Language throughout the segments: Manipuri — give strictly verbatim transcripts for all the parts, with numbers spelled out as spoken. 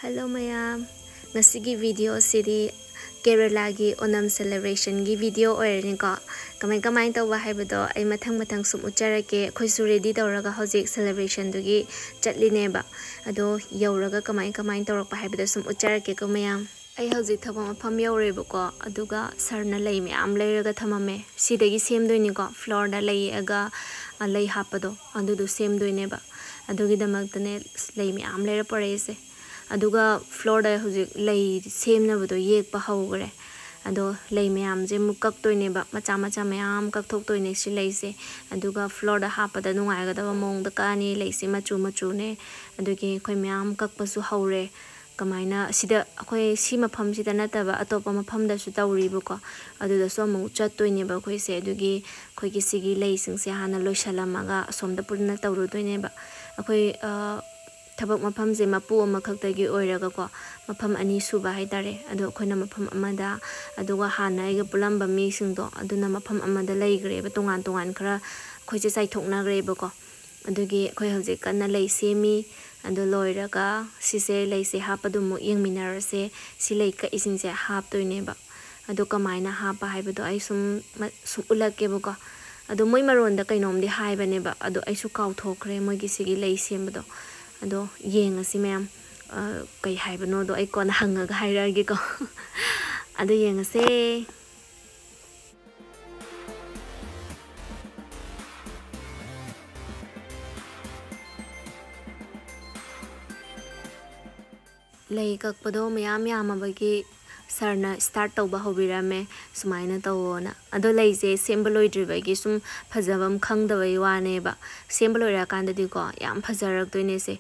Hello ꯃꯌꯥꯝ, ꯉꯁꯤꯒꯤ video ꯑꯁꯤꯗꯤ ꯀꯦꯔꯂꯥꯒꯤ ꯑꯣꯅꯝ celebrationꯒꯤ video ꯑꯣꯏꯔꯅꯤꯀꯣ꯫ ꯀꯃꯥꯏ ꯀꯃꯥꯏꯅ ꯇꯧꯕ ꯍꯥꯏꯕꯗꯣ ꯑꯩ ꯃꯊꯪ ꯃꯊꯪ ꯁꯨꯝ ꯎꯠꯆꯔꯛꯀꯦ꯫ ꯑꯩꯈꯣꯏꯁꯨ ready ꯇꯧꯔꯒ ꯍꯧꯖꯤꯛ celebrationꯗꯨꯒꯤ ꯆꯠꯂꯤꯅꯦꯕ꯫ ꯑꯗꯣ ꯌꯧꯔꯒ ꯀꯃꯥꯏ ꯀꯃꯥꯏꯅ ꯇꯧꯔꯛꯄ ꯍꯥꯏꯕꯗꯣ ꯁꯨꯝ ꯎꯠꯆꯔꯛꯀꯦꯀꯣ ꯃꯌꯥꯝ꯫ ꯑꯩ ꯍꯧꯖꯤꯛ ꯊꯕꯛ ꯃꯐꯝ ꯌꯧꯔꯦꯕꯀꯣ, ꯑꯗꯨꯒ ꯁꯥꯔꯅ ꯂꯩ ꯃꯌꯥꯝ ꯂꯩꯔꯒ ꯊꯝꯃꯝꯃꯦ꯫ ꯁꯤꯗꯒꯤ ꯁꯦꯝꯗꯣꯏꯅꯤꯀꯣ, flowerꯗ ꯂꯩ ꯌꯦꯛꯑꯒ, ꯑ, ꯂꯩ ꯍꯥꯞꯄꯗꯣ, ꯑꯗꯨꯗꯣ ꯁꯦꯝꯗꯣꯏꯅꯦꯕ꯫ ꯑꯗꯨꯒꯤꯗꯃꯛꯇꯅꯦ ꯂꯩ ꯃꯌꯥꯝ ꯂꯩꯔ ꯄꯣꯔꯛꯏꯁꯦ꯫ ꯑꯗꯨꯒ flowerꯗ ꯍꯧꯖꯤꯛ ꯂꯩ ꯁꯦꯝꯅꯕꯗꯣ ꯌꯦꯛꯄ ꯍꯧꯈ꯭ꯔꯦ꯫ ꯑꯗꯣ ꯂꯩ ꯃꯌꯥꯝꯁꯦ ꯑꯃꯨꯛ ꯀꯛꯇꯣꯏꯅꯦꯕ, ꯃꯆꯥ ꯃꯆꯥ ꯃꯌꯥꯝ ꯀꯛꯊꯣꯛꯇꯣꯏꯅꯦ ꯁꯤ ꯂꯩꯁꯦ꯫ ꯑꯗꯨꯒ flowerꯗ ꯍꯥꯞꯄꯗ ꯅꯨꯡꯉꯥꯏꯒꯗꯕ ꯃꯑꯣꯡꯗ ꯀꯛꯑꯅꯤ꯫ ꯂꯩꯁꯦ ꯃꯆꯨ ꯃꯆꯨꯅꯦ꯫ ꯑꯗꯨꯒꯤ ꯑꯩꯈꯣꯏ ꯃꯌꯥꯝ ꯀꯛꯄꯁꯨ ꯍꯧꯔꯦ꯫ ꯀꯃꯥꯏꯅ ꯁꯤꯗ, ꯑꯩꯈꯣꯏ ꯁꯤ ꯃꯐꯝꯁꯤꯗ ꯅꯠꯇꯕ ꯑꯇꯣꯞꯄ ꯃꯐꯝꯗꯁꯨ ꯇꯧꯔꯤꯕꯀꯣ꯫ ꯑꯗꯨꯗꯁꯨ ꯑꯃꯨꯛ ꯆꯠꯇꯣꯏꯅꯦꯕ ꯑꯩꯈꯣꯏꯁꯦ꯫ ꯑꯗꯨꯒꯤ ꯑꯩꯈꯣꯏꯒꯤ ꯁꯤꯒꯤ ꯂꯩꯁꯤꯡꯁꯦ ꯍꯥꯟꯅ ꯂꯣꯏꯁꯜꯂꯝꯃꯒ ꯑꯁꯣꯝꯗ ꯄꯨꯟꯅ ꯇꯧꯔꯨꯗꯣꯏꯅꯦꯕ꯫ ꯑꯩꯈꯣꯏ, ꯑ, ꯊꯕꯛ ꯃꯐꯝꯁꯦ ꯃꯄꯨ ꯑꯃꯈꯛꯇꯒꯤ ꯑꯣꯏꯔꯒꯀꯣ, ꯃꯐꯝ ꯑꯅꯤ ꯁꯨꯕ ꯍꯥꯏꯇꯥꯔꯦ꯫ ꯑꯗꯣ ꯑꯩꯈꯣꯏꯅ ꯃꯐꯝ ꯑꯃꯗ, ꯑꯗꯨꯒ ꯍꯥꯟꯅ ꯑꯩꯒ ꯄꯨꯜꯂꯝꯕ ꯃꯤꯁꯤꯡꯗꯣ ꯑꯗꯨꯅ ꯃꯐꯝ ꯑꯃꯗ ꯂꯩꯈ꯭ꯔꯦꯕ, ꯇꯣꯉꯥꯟ ꯇꯣꯉꯥꯟ ꯈꯔ ꯑꯩꯈꯣꯏꯁꯦ ꯆꯥꯏꯊꯣꯛꯅꯈ꯭ꯔꯦꯕꯀꯣ꯫ ꯑꯗꯨꯒꯤ ꯑꯩꯈꯣꯏ ꯍꯧꯖꯤꯛ ꯀꯟꯅ ꯂꯩ ꯁꯦꯝꯃꯤ꯫ ꯑꯗꯨ ꯂꯣꯏꯔꯒ ꯁꯤꯁꯦ, ꯂꯩꯁꯦ ꯍꯥꯞꯄꯗꯨ ꯑꯃꯨꯛ ꯌꯦꯡꯃꯤꯟꯅꯔꯁꯦ꯫ ꯁꯤ ꯂꯩ ꯀꯛꯏꯁꯤꯡꯁꯦ ꯍꯥꯞꯇꯣꯏꯅꯦꯕ꯫ ꯑꯗꯨ ꯀꯃꯥꯏꯅ ꯍꯥꯞꯄ ꯍꯥꯏꯕꯗꯣ ꯑꯩ ꯁꯨꯝ ꯃ-, ꯁꯨꯝ ꯎꯠꯂꯛꯀꯦꯕꯀꯣ꯫ ꯑꯗꯣ ꯃꯣꯏ ꯃꯔꯣꯟꯗ ꯀꯩꯅꯣꯝꯗꯤ ꯍꯥꯏꯕꯅꯦꯕ, ꯑꯗꯣ ꯑꯩꯁꯨ ꯀꯥꯎꯊꯣꯛꯈ꯭ꯔꯦ ꯃꯣꯏꯒꯤ ꯁꯤꯒꯤ ꯂꯩ ꯁꯦꯝꯕꯗꯣ꯫ ꯑꯗꯣ ꯌꯦꯡꯉꯁꯤ ꯃꯌꯥꯝ, ꯑ, ꯀꯩ ꯍꯥꯏꯕꯅꯣꯗꯣ ꯑꯩ ꯀꯣꯟꯅ ꯍꯪꯉꯒ ꯍꯥꯏꯔꯛꯑꯒꯦꯀꯣ꯫ ꯑꯗꯨ ꯌꯦꯡꯉꯁꯦ꯫ ꯂꯩ ꯀꯛꯄꯗꯣ ꯃꯌꯥꯝ ꯌꯥꯝꯃꯕꯒꯤ ꯁꯥꯔꯅ start ꯇꯧꯕ ꯍꯧꯕꯤꯔꯝꯃꯦ, "ꯁꯨꯃꯥꯏꯅ ꯇꯧꯋꯣꯅ"꯫ ꯑꯗꯣ ꯂꯩꯁꯦ ꯁꯦꯝꯕ ꯂꯣꯏꯗ꯭ꯔꯤꯕꯒꯤ ꯁꯨꯝ ꯐꯖꯕ ꯑꯃ ꯈꯪꯗꯕꯩ ꯋꯥꯅꯦꯕ꯫ ꯁꯦꯝꯕ ꯂꯣꯏꯔꯀꯥꯟꯗꯗꯤꯀꯣ, ꯌꯥꯝ ꯐꯖꯔꯛꯇꯣꯏꯅꯦ ꯁꯦ꯫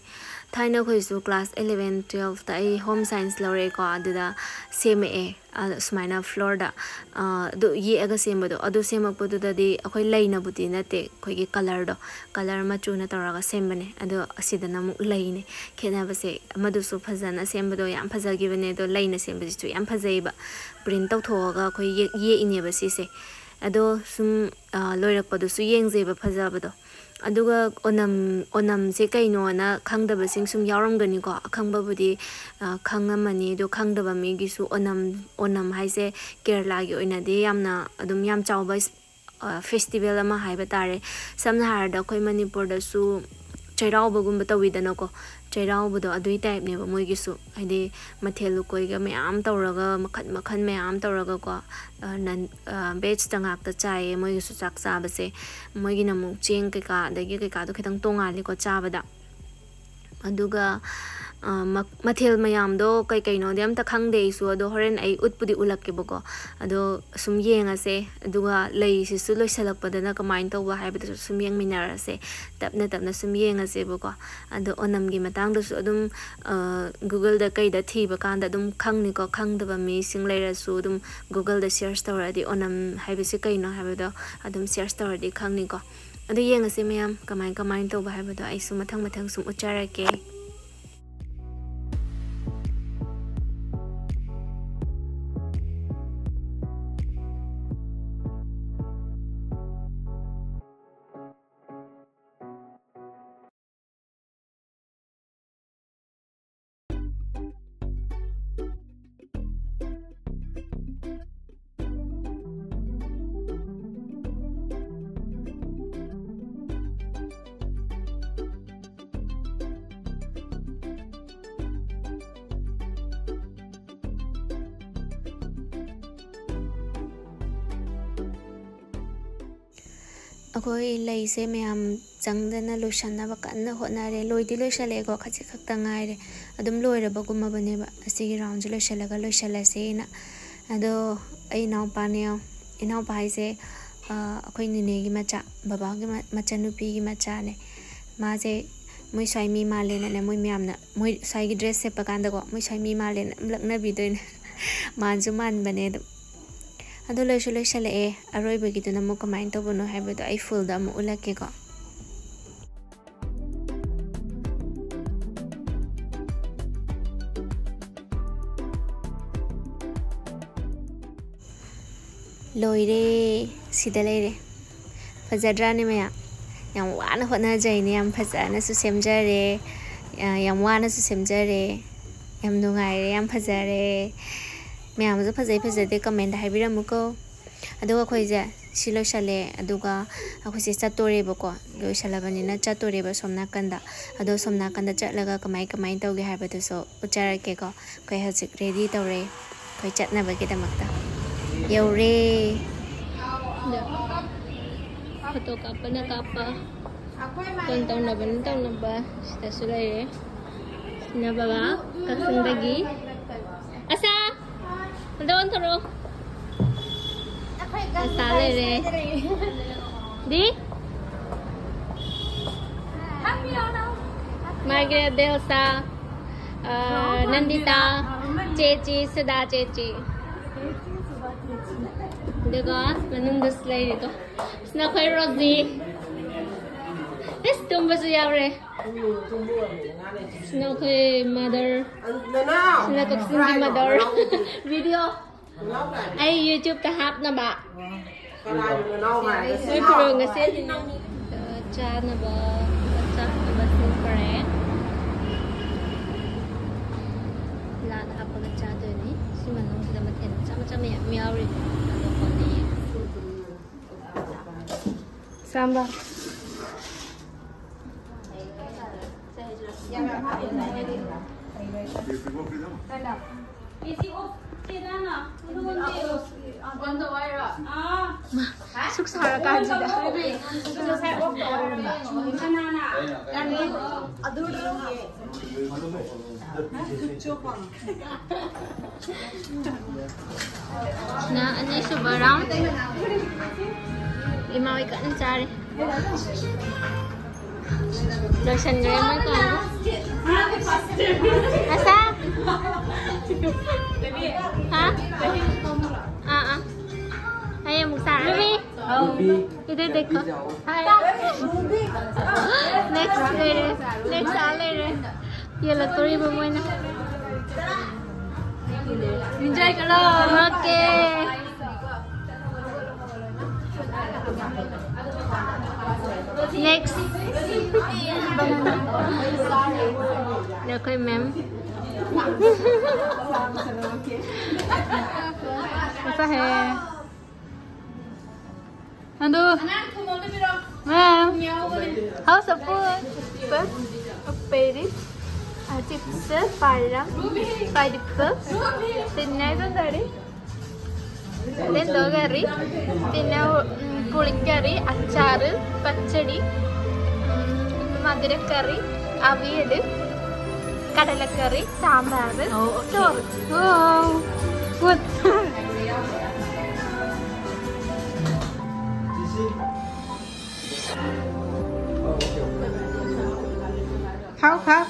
ꯊꯥꯏꯅ ꯑꯩꯈꯣꯏꯁꯨ class eleven twelveꯇ ꯑꯩ home science ꯂꯧꯔꯛꯑꯦꯀꯣ, ꯑꯗꯨꯗ ꯁꯦꯝꯃꯛꯑꯦ꯫ ꯑ, ꯁꯨꯃꯥꯏꯅ flowerꯗ, ꯑ, ꯑꯗꯨ ꯌꯦꯛꯑꯒ ꯁꯦꯝꯕꯗꯣ, ꯑꯗꯨ ꯁꯦꯝꯃꯛꯄꯗꯨꯗꯗꯤ ꯑꯩꯈꯣꯏ ꯂꯩꯅꯕꯨꯗꯤ ꯅꯠꯇꯦ, ꯑꯩꯈꯣꯏꯒꯤ colourꯗꯣ, colour ꯃꯆꯨꯅ ꯇꯧꯔꯒ ꯁꯦꯝꯕꯅꯦ꯫ ꯑꯗꯣ ꯑꯁꯤꯗꯅ ꯑꯃꯨꯛ ꯂꯩꯅꯦ꯫ ꯈꯦꯠꯅꯕꯁꯦ, ꯑꯃꯗꯨꯁꯨ ꯐꯖꯅ ꯁꯦꯝꯕꯗꯣ ꯌꯥꯝ ꯐꯖꯈꯤꯕꯅꯦ, ꯑꯗꯣ ꯂꯩꯅ ꯁꯦꯝꯕꯁꯤꯁꯨ ꯌꯥꯝ ꯐꯖꯩꯕ꯫ Print ꯇꯧꯊꯣꯛꯑꯒ ꯑꯩꯈꯣꯏ ꯌꯦꯛ-, ꯌꯦꯛꯏꯅꯦꯕ ꯁꯤꯁꯦ꯫ ꯑꯗꯣ ꯁꯨꯝ, ꯑ, ꯂꯣꯏꯔꯛꯄꯗꯨꯁꯨ ꯌꯦꯡꯖꯩꯕ ꯐꯖꯕꯗꯣ꯫ ꯑꯗꯨꯒ ꯑꯣꯅꯝ, ꯑꯣꯅꯝꯁꯦ ꯀꯩꯅꯣꯅ ꯈꯪꯗꯕꯁꯤꯡ ꯁꯨꯝ ꯌꯥꯎꯔꯝꯒꯅꯤꯀꯣ꯫ ꯑꯈꯪꯕꯕꯨꯗꯤ, ꯑ, ꯈꯪꯉꯝꯃꯅꯤ꯫ ꯑꯗꯣ ꯈꯪꯗꯕ ꯃꯤꯒꯤꯁꯨ ꯑꯣꯅꯝ, ꯑꯣꯅꯝ ꯍꯥꯏꯁꯦ ꯀꯦꯔꯂꯥꯒꯤ ꯑꯣꯏꯅꯗꯤ ꯌꯥꯝꯅ ꯑꯗꯨꯝ ꯌꯥꯝ ꯆꯥꯎꯕ, ꯑ, festival ꯑꯃ ꯍꯥꯏꯕ ꯇꯥꯔꯦ꯫ ꯁꯝꯅ ꯍꯥꯏꯔꯕꯗ ꯑꯩꯈꯣꯏ ꯃꯅꯤꯄꯨꯔꯗꯁꯨ ꯆꯩꯔꯥꯎꯕꯒꯨꯝꯕ ꯇꯧꯋꯤꯗꯅꯀꯣ꯫ ꯆꯩꯔꯥꯎꯕꯗꯣ ꯑꯗꯨꯏ typeꯅꯦꯕ ꯃꯣꯏꯒꯤꯁꯨ꯫ ꯍꯥꯏꯗꯤ ꯃꯊꯦꯜ ꯂꯨꯀꯣꯏꯒ ꯃꯌꯥꯝ ꯇꯧꯔꯒ, ꯃꯈꯟ ꯃꯈꯟ ꯃꯌꯥꯝ ꯇꯧꯔꯒꯀꯣ, ꯑ, ꯅꯟ-, ꯑ, vegꯇ ꯉꯥꯛꯇ ꯆꯥꯏꯌꯦ ꯃꯣꯏꯒꯤꯁꯨ ꯆꯥꯛ ꯆꯥꯕꯁꯦ꯫ ꯃꯣꯏꯒꯤꯅ ꯑꯃꯨꯛ ꯆꯦꯡ ꯀꯩꯀꯥ ꯑꯗꯒꯤ ꯀꯩꯀꯥꯗꯣ ꯈꯤꯇꯪ ꯇꯣꯡꯉꯥꯜꯂꯤꯀꯣ ꯆꯥꯕꯗ꯫ ꯑꯗꯨꯒ, ꯑ, ꯃ-, ꯃꯊꯦꯜ ꯃꯌꯥꯝꯗꯣ ꯀꯩ ꯀꯩꯅꯣꯗꯤ ꯑꯝꯇ ꯈꯪꯗꯦ ꯑꯩꯁꯨ, ꯑꯗꯣ ꯍꯣꯔꯦꯟ ꯑꯩ ꯎꯠꯄꯨꯗꯤ ꯎꯠꯂꯛꯀꯦꯕꯀꯣ꯫ ꯑꯗꯣ ꯁꯨꯝ ꯌꯦꯡꯉꯁꯦ, ꯑꯗꯨꯒ ꯂꯩꯁꯤꯁꯨ ꯂꯣꯏꯁꯤꯜꯂꯛꯄꯗꯅ ꯀꯃꯥꯏꯅ ꯇꯧꯕ ꯍꯥꯏꯕꯗꯨꯁꯨ ꯁꯨꯝ ꯌꯦꯡꯃꯤꯟꯅꯔꯁꯦ, ꯇꯞꯅ ꯇꯞꯅ ꯁꯨꯝ ꯌꯦꯡꯉꯁꯦꯕꯀꯣ꯫ ꯑꯗꯣ ꯑꯣꯅꯝꯒꯤ ꯃꯇꯥꯡꯗꯁꯨ ꯑꯗꯨꯝ, ꯑ, Googleꯗ ꯀꯩꯗ ꯊꯤꯕ ꯀꯥꯟꯗ ꯑꯗꯨꯝ ꯈꯪꯅꯤꯀꯣ꯫ ꯈꯪꯗꯕ ꯃꯤꯁꯤꯡ ꯂꯩꯔꯁꯨ ꯑꯗꯨꯝ Googleꯗ search ꯇꯧꯔꯗꯤ ꯑꯣꯅꯝ ꯍꯥꯏꯕꯁꯤ ꯀꯩꯅꯣ ꯍꯥꯏꯕꯗꯣ ꯑꯗꯨꯝ search ꯇꯧꯔꯗꯤ ꯈꯪꯅꯤꯀꯣ꯫ ꯑꯗꯨ ꯌꯦꯡꯉꯁꯤ ꯃꯌꯥꯝ, ꯀꯃꯥꯏ ꯀꯃꯥꯏꯅ ꯇꯧꯕ ꯍꯥꯏꯕꯗꯣ ꯑꯩꯁꯨ ꯃꯊꯪ ꯃꯊꯪ ꯁꯨꯝ ꯎꯠꯆꯔꯛꯀꯦ꯫ ꯑꯩꯈꯣꯏ ꯂꯩꯁꯦ ꯃꯌꯥꯝ ꯆꯪꯗꯅ ꯂꯣꯏꯁꯟꯅꯕ ꯀꯟꯅ ꯍꯣꯠꯅꯔꯦ꯫ ꯂꯣꯏꯗꯤ ꯂꯣꯏꯁꯜꯂꯛꯑꯦꯀꯣ, ꯈꯖꯤꯛ ꯈꯛꯇ ꯉꯥꯏꯔꯦ꯫ ꯑꯗꯨꯝ ꯂꯣꯏꯔꯕꯒꯨꯝꯃꯕꯅꯦꯕ꯫ ꯑꯁꯤꯒꯤ roundꯁꯦ ꯂꯣꯏꯁꯜꯂꯒ ꯂꯣꯏꯁꯜꯂꯁꯦꯅ꯫ ꯑꯗꯣ ꯑꯩ ꯏꯅꯥꯎꯄꯥꯅꯦ, ꯏꯅꯥꯎꯄꯥ ꯍꯥꯏꯁꯦ, ꯑ, ꯑꯩꯈꯣꯏ ꯅꯦꯅꯦꯒꯤ ꯃꯆꯥ, ꯕꯕꯥꯒꯤ ꯃ-, ꯃꯆꯟꯅꯨꯄꯤꯒꯤ ꯃꯆꯥꯅꯦ꯫ ꯃꯥꯁꯦ ꯃꯣꯏ ꯁ꯭ꯋꯥꯏ ꯃꯤ ꯃꯥꯜꯂꯦꯅꯅꯦ, ꯃꯣꯏ ꯃꯌꯥꯝꯅ ꯃꯣꯏ ꯁ꯭ꯋꯥꯏꯒꯤ dress ꯁꯦꯠꯄ ꯀꯥꯟꯗꯀꯣ, ꯃꯣꯏ ꯁ꯭ꯋꯥꯏ ꯃꯤ ꯃꯥꯜꯂꯦꯅ ꯑꯗꯨꯝ ꯂꯛꯅꯕꯤꯗꯣꯏꯅꯦ꯫ ꯃꯥꯟꯁꯨ ꯃꯥꯟꯕꯅꯦ ꯑꯗꯨꯝ꯫ ꯑꯗꯣ ꯂꯣꯏꯁꯨ ꯂꯣꯏꯁꯜꯂꯛꯑꯦ꯫ ꯑꯔꯣꯏꯕꯒꯤꯗꯨꯅ ꯑꯃꯨꯛ ꯀꯃꯥꯏꯅ ꯇꯧꯕꯅꯣ ꯍꯥꯏꯕꯗꯣ ꯑꯩ fullꯗ ꯑꯃꯨꯛ ꯎꯠꯂꯛꯀꯦꯀꯣ꯫ ꯂꯣꯏꯔꯦ, ꯁꯤꯗ ꯂꯩꯔꯦ꯫ ꯐꯖꯗ꯭ꯔꯥꯅꯦ ꯃꯌꯥꯝ? ꯌꯥꯝ ꯋꯥꯅ ꯍꯣꯠꯅꯖꯩꯅꯦ꯫ ꯌꯥꯝ ꯐꯖꯅꯁꯨ ꯁꯦꯝꯖꯔꯦ꯫ ꯑ, ꯌꯥꯝ ꯋꯥꯅꯁꯨ ꯁꯦꯝꯖꯔꯦ꯫ ꯌꯥꯝ ꯅꯨꯡꯉꯥꯏꯔꯦ꯫ ꯌꯥꯝ ꯐꯖꯔꯦ꯫ ꯃꯌꯥꯝꯁꯨ ꯐꯖꯩ ꯐꯖꯗꯦ comment ꯍꯥꯏꯕꯤꯔꯝꯃꯨꯀꯣ꯫ ꯑꯗꯨꯒ ꯑꯩꯈꯣꯏꯁꯦ ꯁꯤ ꯂꯣꯏꯁꯜꯂꯦ꯫ ꯑꯗꯨꯒ ꯑꯩꯈꯣꯏꯁꯦ ꯆꯠꯇꯣꯔꯦꯕꯀꯣ꯫ ꯂꯣꯏꯁꯜꯂꯕꯅꯤꯅ ꯆꯠꯇꯣꯔꯦꯕ ꯁꯣꯝ ꯅꯥꯀꯟꯗ꯫ ꯑꯗꯣ ꯁꯣꯝ ꯅꯥꯀꯟꯗ ꯆꯠꯂꯒ ꯀꯃꯥꯏ ꯀꯃꯥꯏꯅ ꯇꯧꯒꯦ ꯍꯥꯏꯕꯗꯨꯁꯨ ꯎꯠꯆꯔꯛꯀꯦꯀꯣ꯫ ꯑꯩꯈꯣꯏ ꯍꯧꯖꯤꯛ ready ꯇꯧꯔꯦ ꯑꯩꯈꯣꯏ ꯆꯠꯅꯕꯒꯤꯗꯃꯛꯇ꯫ ꯌꯧꯔꯦ꯫ ꯐꯣꯇꯣ ꯀꯥꯞꯄꯅ ꯀꯥꯞꯄ, ꯐꯣꯟ ꯇꯧꯅꯕꯅ ꯇꯧꯅꯕ꯫ ꯁꯤꯗꯁꯨ ꯂꯩꯔꯦ꯫ ꯁꯤꯅ ꯕꯕꯥ ꯀꯛꯆꯤꯡꯗꯒꯤ꯫ ꯑꯁꯥ! ꯑꯝꯇ ꯑꯣꯟꯊꯣꯔꯛꯑꯣ꯫ ꯑꯁꯥ ꯂꯩꯔꯦ꯫ ꯗꯤ? ꯃꯥꯔꯒꯔꯦꯠ, ꯗꯦꯜꯁꯥ, ꯑ, ꯅꯟꯗꯤꯇꯥ, ꯆꯦꯆꯤ, ꯁꯗꯥ ꯆꯦꯆꯤ꯫ ꯑꯗꯨꯒ ꯃꯅꯨꯡꯗꯁꯨ ꯂꯩꯔꯤꯗꯣ꯫ ꯁꯤꯅ ꯑꯩꯈꯣꯏ ꯔꯣꯖꯤ꯫ ꯏꯁ, ꯇꯨꯝꯕꯁꯨ ꯌꯥꯎꯔꯦ꯫ ꯁꯤꯅ ꯑꯩꯈꯣꯏ mother꯫ ꯁꯤꯅ ꯀꯛꯆꯤꯡꯒꯤ mother꯫ Video꯫ ꯑꯩ YouTube ꯇ ꯍꯥꯞꯅꯕ꯫ ꯃꯣꯏ ꯐꯤꯔꯣꯜꯒ ꯁꯦꯠꯂꯤꯅꯦ꯫ ꯆꯥꯅꯕ, ꯆꯥꯅꯕ ꯁꯦꯝꯈ꯭ꯔꯦ꯫ ꯂꯥꯗ ꯍꯥꯞꯄꯒ ꯆꯥꯗꯣꯏꯅꯤ꯫ ꯁꯤ ꯃꯅꯨꯡꯁꯤꯗ ꯃꯊꯦꯜ ꯃꯆꯥ ꯃꯆꯥ ꯃꯌꯥꯝ ꯌꯥꯎꯔꯤ꯫ ꯑꯗꯣ ꯀꯣꯟꯅ ꯌꯦꯡꯉꯁꯤ꯫ ꯁꯥꯝꯕ꯫ ꯁꯨꯛ ꯁꯥꯔꯀꯥꯟꯁꯤꯗ꯫ ꯅ ꯑꯅꯤꯁꯨꯕ round꯫ ꯏꯃꯥ ꯍꯣꯏ ꯀꯟꯅ ꯆꯥꯔꯤ꯫ ꯂꯣꯏꯁꯟꯈ꯭ꯔꯦ ꯃꯣꯏ ꯀꯥꯡꯕꯨ꯫ ꯑꯁꯥ? ꯍꯥ? ꯑꯥ, ꯑꯥ꯫ ꯑꯩ ꯑꯃꯨꯛ ꯁꯥꯔꯒꯦ꯫ ꯏꯗꯦ ꯗꯦꯀꯣ꯫ Next ꯂꯩꯔꯦ꯫ Next ꯑꯥ ꯂꯩꯔꯦ꯫ ꯌꯦꯜꯂꯛꯇꯣꯔꯤꯕ ꯃꯣꯏꯅ꯫ Enjoy ꯀꯔꯣ꯫ Okay꯫ Next. ꯑꯩꯈꯣꯏ ꯃꯦꯝ꯫ ꯃꯁꯥ ꯍꯦ꯫ ꯑꯗꯨ ꯃꯦꯝ, ꯍꯥꯎ ꯁꯄꯨ꯫ ꯄꯦꯔꯤꯁ, ꯆꯤꯞꯁ, പഴം, പരിപ്പ്, പിന്നെ ഇതെന്താണ്? ഇതെന്തോ കറി, പിന്നെ, ഉം, പുളിക്കറി, അച്ചാറ്, പച്ചടി, ഉം, മധുരക്കറി, അവിയല്, കടലക്കറി, സാമ്പാറ്, ഓ, ഓക്കെ. ചോറ്. Wow. Good. How, how?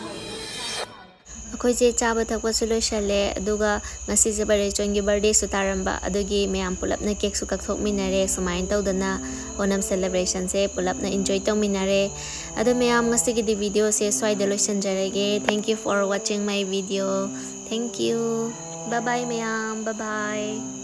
ꯑꯩꯈꯣꯏꯁꯦ ꯆꯥꯕ ꯊꯛꯄꯁꯨ ꯂꯣꯏꯁꯜꯂꯦ, ꯑꯗꯨꯒ ꯉꯁꯤꯁꯦ ꯕꯔꯦꯆꯣꯟꯒꯤ ꯕꯥꯔꯗꯦꯁꯨ ꯇꯥꯔꯝꯕ, ꯑꯗꯨꯒꯤ ꯃꯌꯥꯝ ꯄꯨꯂꯞꯅ ꯀꯦꯛꯁꯨ ꯀꯛꯊꯣꯛꯃꯤꯟꯅꯔꯦ꯫ ꯁꯨꯃꯥꯏꯅ ꯇꯧꯗꯅ ꯑꯣꯅꯝ ꯁꯦꯂꯦꯕ꯭ꯔꯦꯁꯟꯁꯦ ꯄꯨꯂꯞꯅ ꯏꯟꯖꯣꯏ ꯇꯧꯃꯤꯟꯅꯔꯦ꯫ ꯑꯗꯣ ꯃꯌꯥꯝ, ꯉꯁꯤꯒꯤꯗꯤ ꯚꯤꯗꯤꯑꯣꯁꯦ ꯁ꯭ꯋꯥꯏꯗ ꯂꯣꯏꯁꯤꯟꯖꯔꯒꯦ꯫ Thank you for watching my video. Thank you. Bye bye ꯃꯌꯥꯝ, bye bye꯫